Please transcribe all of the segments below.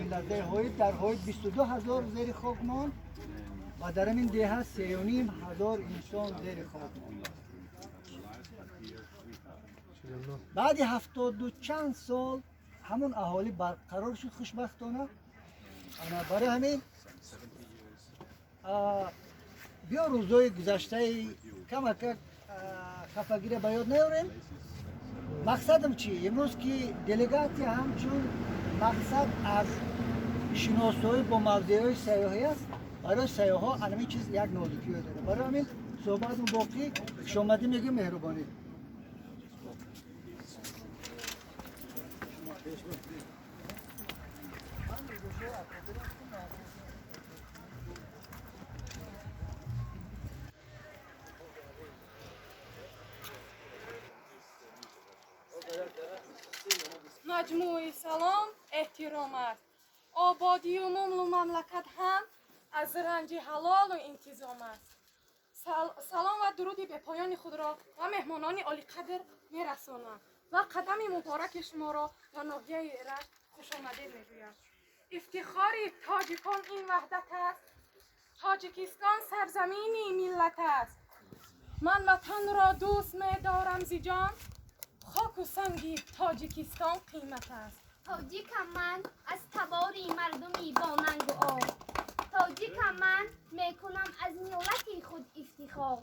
заминларзаи Ҳоит, дар Ҳоит 22,000 зери хок монд ва дар ҳамин деҳа 3,500 инсон зери хок монд. Баъди 72 чанд сол ҳамон аҳолӣ барқарор шуд хушбахтона. Барои ҳамин биё рӯзҳои гузаштаи камакак хафагиро ба ёд наёрем. Мақсадам чӣ? Имрӯз ки делегатсия ҳамчун мақсад аз шиносоӣ бо мавзеъҳои сайёҳӣ аст, барои сайёҳҳо ҳамин чиз як нозукиё дорад. Барои ҳамин суҳбатмон боқӣ. Хушомадӣ мегӯем, меҳрубонӣ. Маҷмӯи салом эҳтиром аст. Ободию мумлу мамлакат ҳам аз ранҷи ҳалолу интизом аст. Салом ва дуруди бепоёни худро ва меҳмонони олиқадр мерасонам ва қадами мубораки шуморо ба ноҳияи Рашт хушомадед мегӯям. Ифтихори тоҷикон ин ваҳдат аст. Тоҷикистон сарзамини миллат аст. Ман ватанро дӯст медорам зи ҷон, хоку санги Тоҷикистон қимат аст. Тоҷикам ман аз табори мардуми бонангу ор. Тоҷикам ман мекунам аз миллати худ ифтихор.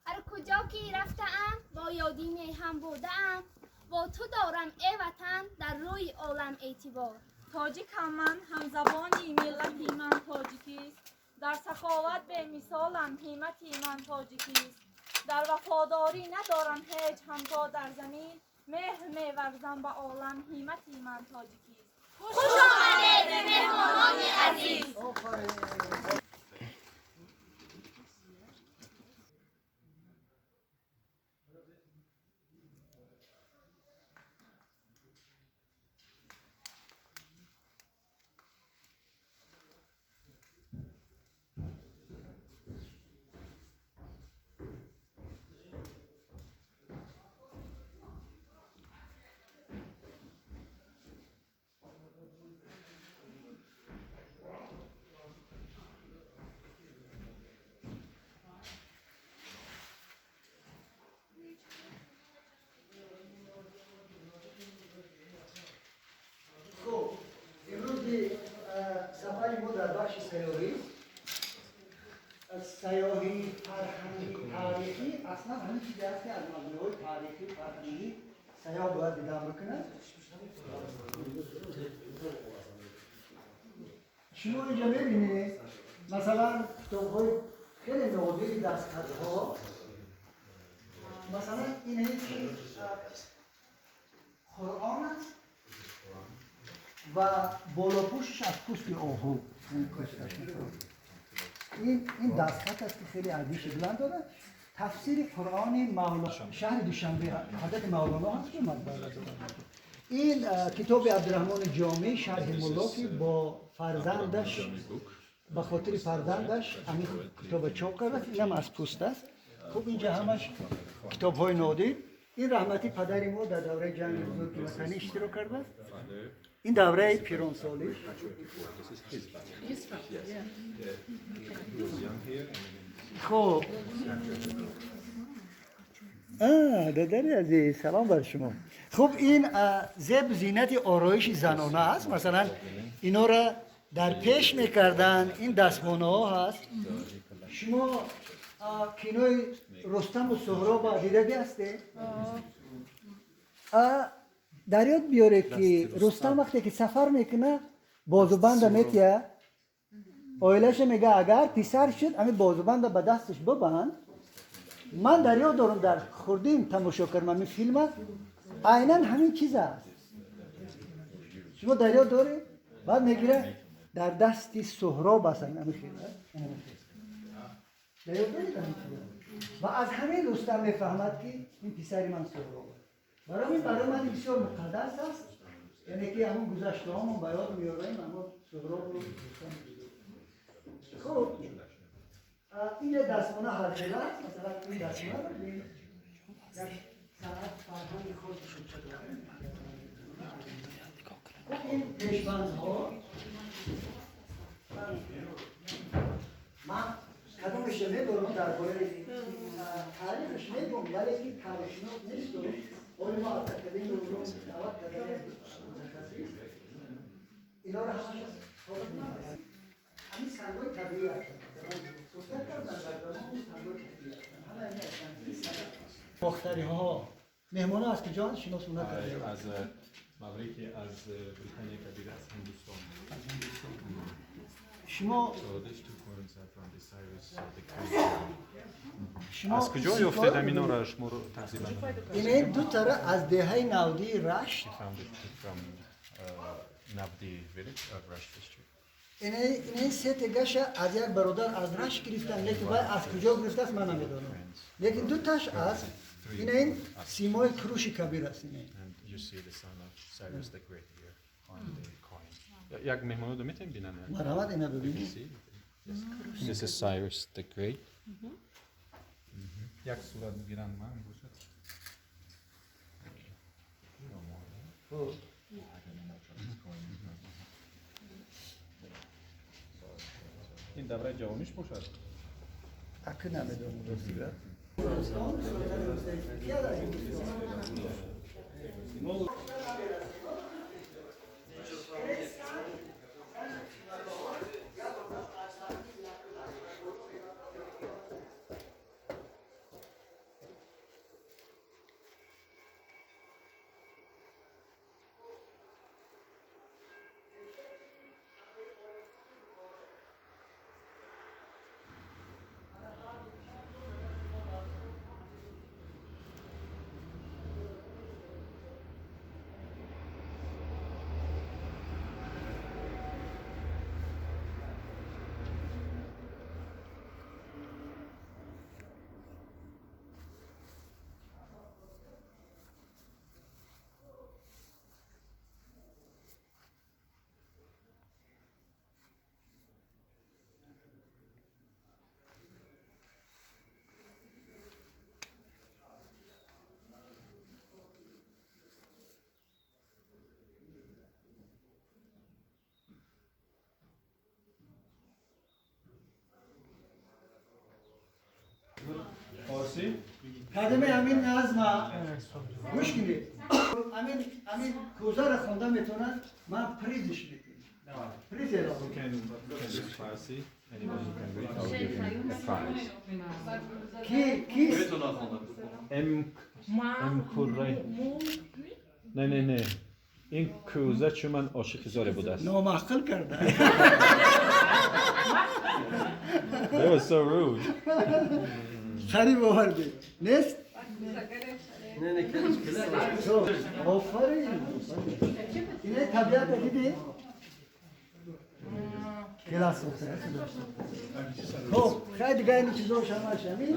Ҳар куҷо ки рафтаам бо ёди меҳан будаам, бо ту дорам э ватан дар рӯи олам эътибор. Тоҷикам ман ҳамзабони миллати ман тоҷикист. Дар саховат бемисолам ҳиммати ман тоҷикист. Дар вафодорӣ надорам ҳеҷ ҳамто дар замин, меҳр меварзам ба олам ҳиммати ман тоҷикист. Хуш омадед меҳмонони азиз. Сафари мо дар бахши сайёҳӣ, сайёҳии фарҳангӣ таърихӣ, аслан ҳамин чизе аст ки аз мавзӯъҳои таърихӣ фарҳангӣ сайёҳ бояд дидан бикунад. Шумо инҷо мебинед масалан китобҳои хеле нодири дастхатҳо, масалан ин ки Қуръон аст ва болопӯшиш аз пӯсти оҳу. Ин дастхат аст ки хеле арзиши баланд дорад. Тафсири Қуръони шаҳри Душанбе ҳазрати Мавлоно ҳаст ки мадбара дорад. Ин китоби Абдураҳмони Ҷомӣ шарҳи мулло ки бо фарзандаш ба хотири фарзандаш ҳамин китобро чоп кардааст. Инам аз пӯст аст. Хуб инҷа ҳамаш китобҳои нодир. Ин раҳмати падари мо дар давраи ҷанги бузурги ватанӣ иштирок кардааст. Ин давраи пиронсолиш. Хуб додари азиз, салом бар шумо. Хуб ин зеб зинати ороиши занона аст. Масалан инора дар пеш мекарданд, ин дастмонаҳо ҳаст. Шумо кинои Рустаму Суҳроб дидаги ҳастед? Дар ёд биёред ки Рустам вақте ки сафар мекунад бозубанда метия, оилаша мега агар писар шуд ҳамин бозубанда ба дасташ бибанд. Ман дар ёд дорам дар хурдим тамошо кардам ҳамин филма, айнан ҳамин чиз аст. Шумо дар ёд доред? Баъд мегира дар дасти Суҳроб аст ҳамин хел. Дар ёд доред ҳамин чиз? Ва аз ҳамин Рустам мефаҳмад ки ин писари ман Суҳроб аст. Барои ин барои ман бисёр муқаддас аст, яъне ки ҳамон гузаштаҳомон ба ёд меорем, ҳамон Суҳробу Рустам. Хуб инҷа дастмона ҳархела аст. Масалан ин дастмона як санъат фарҳанги хоси худ дорад. Хуб ин пешбандҳо дар бораи таърихаш мегӯм, вале ки таърихшинос нестам. Оли мо аз Академияи улум даъват кардем мутахассис. Инора ҳамаша собит мекунад. Ҳамин сангҳои табиӣ ҳастанд. Сохта карданд дар замони сангҳои табиӣ ҳастанд. Ҳама ин ҳастанд. Бохтариҳо меҳмонҳо аз куҷо шинос накардем? Аз маврики, аз Британия Кабир, аз Ҳиндустон. Аз Ҳиндустон. Шумо шумо аз куҷо ёфтед ҳаминора шуморо тақрибан? Ин ду тара аз деҳаи Навдии Рашт. Navdi village of Rasht district. Ин се тегаша аз як бародар аз Рашт гирифтан, лекин вай аз куҷо гирифтааст ман намедонам. Лекин ду таш аз ин симои Куруши Кабир аст. You see the son of Cyrus the Great here on the coin. Як меҳмонро метавонем бинам? Марҳамат, ина бибинед. This is Cyrus the Great. Як сурат гиранд ман бошад. Ин давраи ҷавониш бошад? Аки намедонам рости. Кадаме ҳамин назма гӯш кунед. Ҳамин кӯзаро хонда метавонад, ман призиш мекунам. Приз эълон. Ки кист? М куре. Не не не. Ин кӯза чун ман ошиқи зоре будааст. Номаъқул карда. That was so rude. Хари боварди. Нест? Офарин. Ине табиата диди? Класс сохта. Хоб, хай дига ин чизош ҳамаш ҳамин.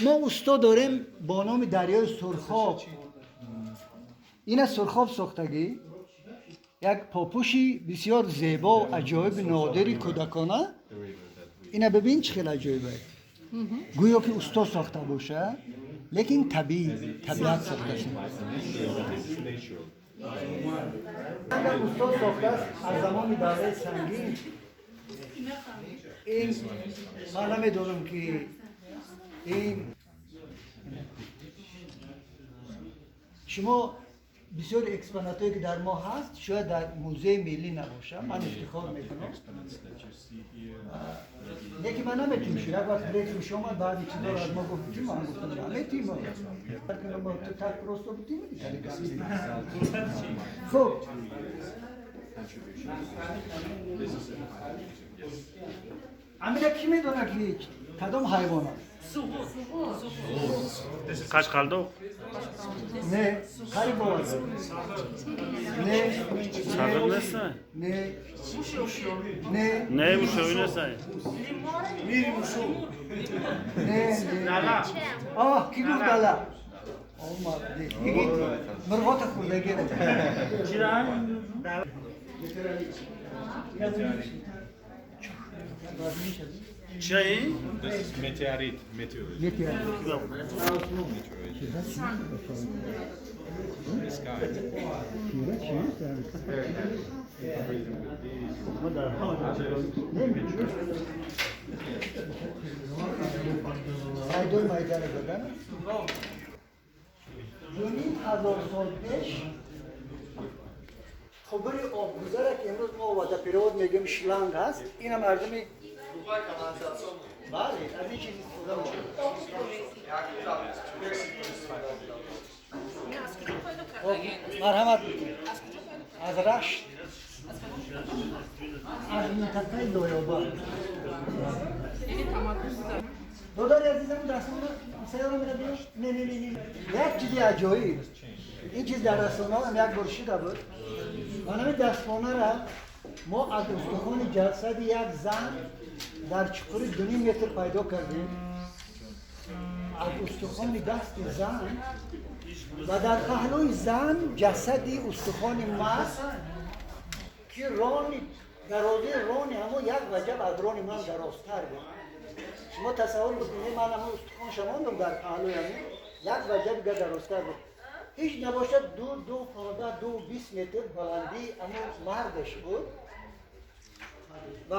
Мо усто дорем бо номи Дарёи Сурхоб. Ина Сурхоб сохтагӣ. Як попуши бисёр зебо, аҷоиби нодири кӯдакона. Ина бибин чӣ хел аҷоибе. Гӯё ки усто сохта боша, лекин табиӣ, табиат сохтааст. Агар усто сохтааст аз замони давраи сангин, ин ман намедонам ки ин шумо бисёр экспонатҳое ки дар мо ҳаст шояд дар музеи миллӣ набошад. Ман ифтихор мекунам. Лекин ман наметавонам. Як вақт ректорш омад, баъди чизоро аз мо гуфт, ки ман гуфтам наметавонам. Так просто бутим. Хуб. Амира ки медонад ки кадом ҳайвон аст? Қашқалдоқ. Не, қариб бовар. Не. Сабр нест? Не. Не. Не, мушови нест. Не, не. Оҳ, ки гуфт дала? Омад. Бигид, мурғота хӯрдаги. Чира? Чӣ? This is meteorite. Meteorite. Meteorite. The sky. Very heavy. Сайдои майдара задан 2500 сол пеш қубури обгузара ки имрӯз мо водопровод мегӯем шланг ҳаст, ина мардуми бале аз ин чиз истифода мекунанд. Марҳамат мекунед. Аз Рашт, аз минтақаи Лоёба. Додари азизам, дастмона сайёра мера биё. Не, не, не, не. Як чизи аҷоиб. Ин чиз дар расонаҳо ҳам як бор шида буд. Ман ҳамин дастмонара мо аз устухони ҷасади як зан дар чуқури 2,5 метр пайдо кардем. Аз устухони дасти зан ва дар паҳлӯи зан ҷасади устухони мард ки рони дарозии рони ҳамон як ваҷаб аз рони ман дарозтар буд. Шумо тасаввур бикунед, ман ҳамон устухонша мондам дар паҳлӯи ҳамин як ваҷаб дига дарозтар буд. Ҳеҷ набошад ду ду понздаҳ ду бист метр баландии ҳамон мардаш буд ва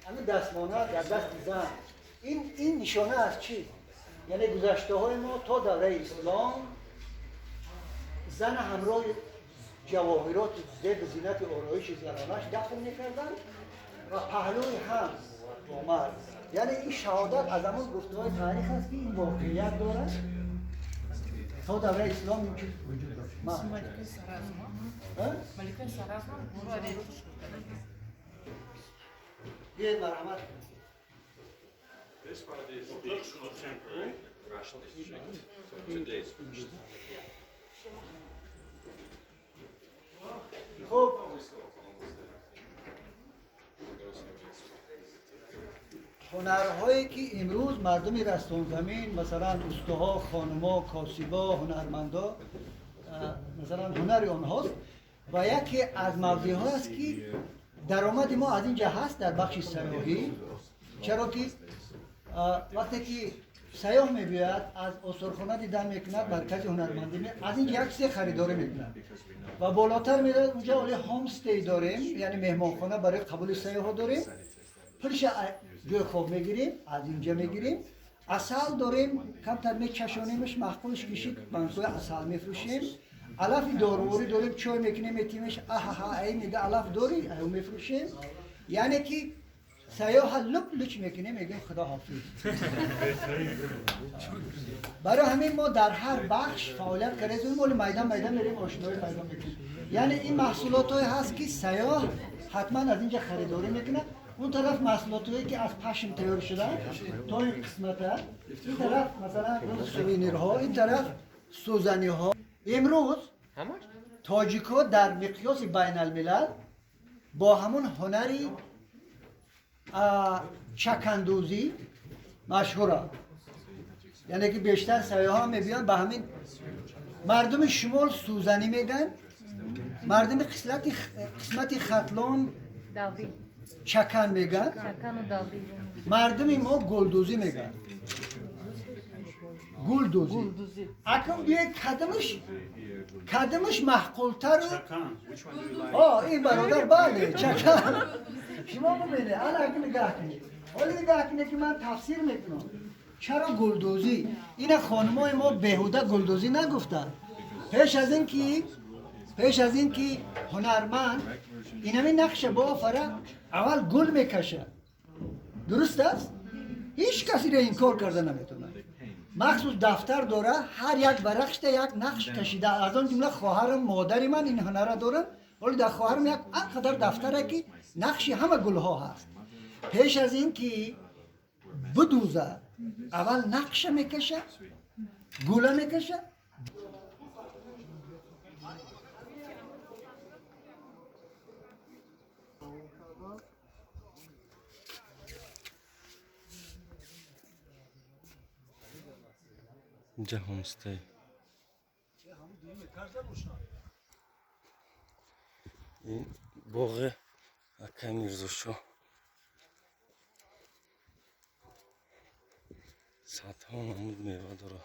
ҳамин дастмона дар дасти зан. Ин нишона аз чӣ? Яъне гузаштаҳои мо то давраи ислом зан ҳамроҳи ҷавоҳироти зебу зинати ороиши занонаш дафн мекарданд ва паҳлӯи ҳам бо мард. Яъне ин шаҳодат аз ҳамон гуфтаҳои таърих аст ки ин воқеият дорад. То давраи ислом ин чиз вуҷуд дошт. Биёед, марҳамат. This one is the contemporary Rasht district, so today's Rasht. خب هنرهایی که امروز مردم رستانزمین، مثلا استاها، خانما، کاسبا، هنرمندا، مثلا هنر آنهاست و یکی از موضوع ها است که درآمد ما از اینجا هست در بخش سیاحی. چرا که وقتی که سیاح میبیاد از آثارخانه دیدن میکند، مرکز هنرمندی می از اینجا یک چیز خریداری میکند و بالاتر میرود. اونجا حالی homestay داریم، یعنی مهمانخانه برای قبول سیاح داریم. پولش جای خواب میگیریم، از اینجا میگیریم. عسل داریم، کمتر میچشانیمش، معقولش کشید منصوب عسل میفروشیم. علف دارویی داریم، چای میکنیم میتیمش، آها ای میگه علف داری، ایو میفروشیم. یعنی که سیاح لپ لچ میکنیم، میگیم خدا حافظ. برای همین ما در هر بخش فعالیت کردیم. مال میدان میدان میریم، آشنایی پیدا میکنیم. یعنی این محصولات های هست که سیاح حتما از اینجا خریداری میکنه. اون طرف محصولات هایی که از پشم تیار شده تا این قسمت، این طرف مثلا سوونیرها، این طرف سوزنی ها. امروز تاجیک‌ها در مقیاس بین الملل با همون هنری چکندوزی مشهوره. یعنی که بیشتر سیاها میبیان به همین مردم شمال سوزنی میگن، مردم قسمت ختلان چکن میگن، مردم ما گلدوزی میگن. گلدوزی. اکنون بیاید کدمش معقول‌تر. این برادر بله چکن. شما ببینید الان اگه نگاه کنید، حالا نگاه کنید که من تفسیر میکنم چرا گلدوزی. این خانمای ما بهوده گلدوزی نگفتن. پیش از این که هنرمند این همین نقش بافره اول گل میکشه، درست است؟ هیچ کسی را این کار کرده نمیتونه. مخصوص دفتر داره، هر یک ورقش یک نقش کشیده. از آن جمله خواهرم، مادر من این هنر داره. ولی در خواهرم یک انقدر دفتره که نقش همه گلها هست. پیش از این که بدوزه اول نقش میکشه، گله میکشه. اینجا homestay. این باغ اکای میرزاشاه. صدها نمود میوه داره.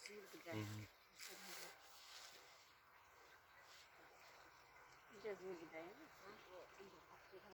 Зур дига. Инҷа зур дига.